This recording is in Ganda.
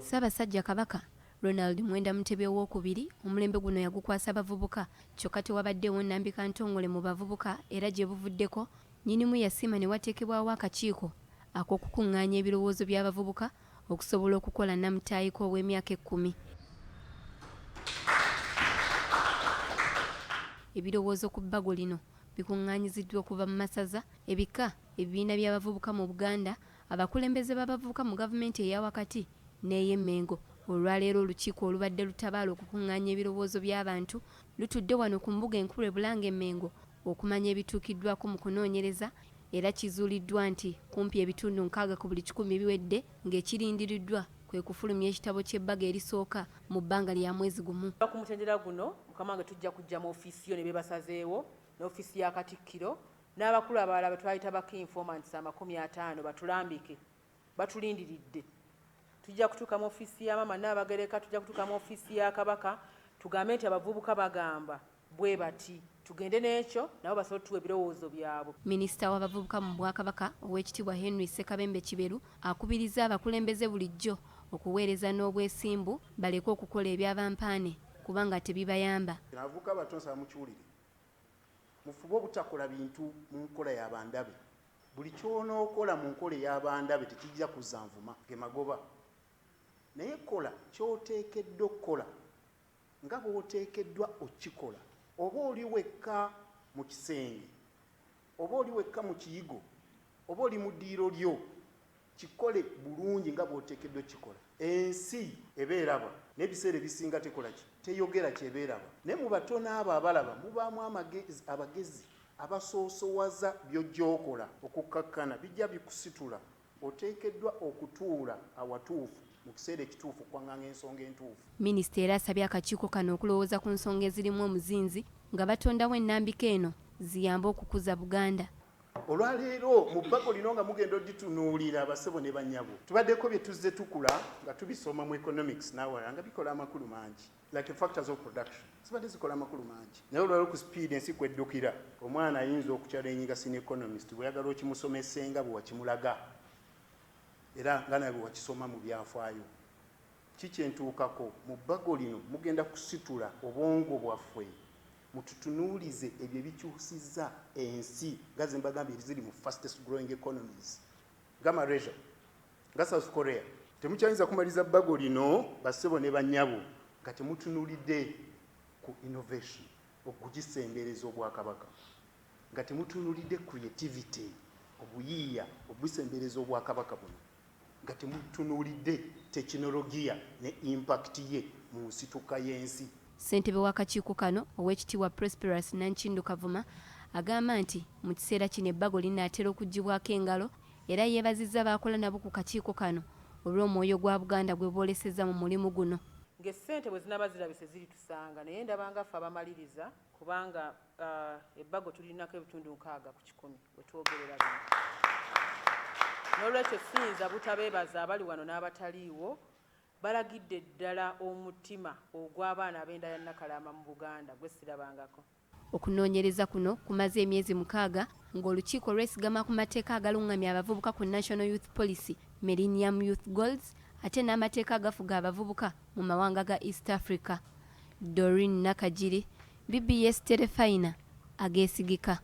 Ssaabasajja Kabaka, Ronald Mwenda Mutebi Owookubiri, omulembe guno yagukwasa bavubuka kyokka tewabaddeewo nnambika ntongole mu bavubuka era gye buvuddeko Nnyinimu yasiima ne wateekebwawo akakiiko ak'okukungaanya ebirowoozo by'abavubuka okusobola okukola nnamutaayika ow'emyaka ekkumi. Ebirowoozo ku bbago lino bikungaanyiziddwa okuva mu masaza, ebika, ebibiina by'abavubuka mu Buganda, abakulembeze b'abavubuka mu gavumenti eya wakati n'eye Mmengo. Olwaleero olukiiko olubadde lutabaala okukungaanya ebirowoozo by'abantu lutudde wano ku mbuga enkulu e Bulange Mmengo okumanya ebituukiddwako mu kunoonyereza era kizuuliddwa nti kumpi ebitundu 60 ku buli kikumi biwedde ng'ekirindiriddwa kwe kufulumya ekitabo ky'ebbago erisooka mu bbanga lya mwezi gumu. Ku mutendera guno mukama wange tujja kujja mu ofiisi yo ne bebasazeewo n'ofiisi ya Katikkiro n'abakulu abalala be twayita ba key informants 50 batulambike batulindiridde. Tujja kutuuka mu ofiisi ya maama Nnaabagereka, tujja kutuuka mu ofiisi ya Kabaka tugambe nti abavubuka bagamba bwe bati, tugende n'ekyo nabo basobole otuwa ebirowoozo byabwe. Minisita w'abavubuka mu Bwakabaka, Oweekitiibwa Henry Ssekabembe Kiberu akubirizza abakulembeze bulijjo okuweereza n'obwesimbu baleke okukola ebya bampaane kubanga tebibayamba. Kino abavubuka abato nsaba mukiwulire, mufube obutakola bintu mu nkola ya bandabe. Buli ky'onookola mu nkola eya bandabe tekijja kuzza nvuma, ge magoba. Naye kola ky'oteekeddwa okukola nga bw'oteekeddwa okukikola. Oba oli wekka mu kisenge, oba oli wekka mu kiyigo, oba oli mu ddiiro lyo, kikole bulungi nga bw'oteekeddwa okukikola. Ensi eba eraba, naye ebiseera ebisinga tekola ki? Teyogera ky'eba eraba. Naye mu batono abo abalaba mubaamu abagezi abasoosowaza by'ojja okola. Okukkakkana bijja bikusitula. Oteekeddwa okutuula awatuufu mu kiseera ekituufu okwaŋŋanga ensonga entuufu. Minisita era asabye akakiiko kano okulowooza ku nsonga ezirimu omuzinzi nga batondawo ennambika eno ziyambe okukuza Buganda. Olwaleero mu bbago lino nga mugenda oditunuulira basebo ne banyabo, tubaddeko bye tuzze tukula nga tubisoma mu economics n'awalala nga bikola amakulu mangi, like factors of production zibadde zikola amakulu mangi, naye olwaleero ku speed ensi kweddukira, omwana ayinza okukyalenjinga senior economist bw'oyagala okimusomese nga bwe wakimulaga era nga nawe bwe wakisoma mu byafaayo. Ki kye ntuukako? Mu bbago lino mugenda kusitula obwongo bwaffe mututunuulize ebyo ebikyusizza ensi nga ze mbagambye eziri mu fastest growing economies nga Malaysia, nga South Korea. Temukyayinza kumaliriza bbago lino bassebo ne bannyabo nga temutunuulidde ku innovation okugisembereza Obwakabaka, nga temutunuulidde creativity, obuyiiya okubusembereza Obwakabaka buno, nga temutunuulidde tekinologiya ne impact ye mu nsituka y'ensi. Ssentebe w'akakiiko kano, Oweekitiibwa Prosperous Nankindu Kavuma agamba nti mu kiseera kino ebbago linaatera okuggyibwako engalo era yeebazizza b'akola nabo ku kakiiko kano olw'omwoyo gwa Buganda gwe boolesezza mu mulimu guno. Ng'essente bwe zinaaba zirabise ziritusanga naye ndaba nga ffe abamaliriza kubanga ebbago tulirinako ebitundu 60% we twogerera bino. N'olwekyo siyinza butabeebaza abali wano n'abataliiwo, balagidde ddala omutima ogw'abaana ab'enda ya Nakalaama mu Buganda gwe sirabangako. Okunoonyereza kuno kumaze emyezi 6 ng'olukiiko lwesigama ku mateeka agalungamya abavubuka ku National Youth Policy, Millennium Youth Goals ate n'amateeka agafuga abavubuka mu mawanga ga East Africa. Doreen Nakagiri, BBS Terefayina, ageesigika.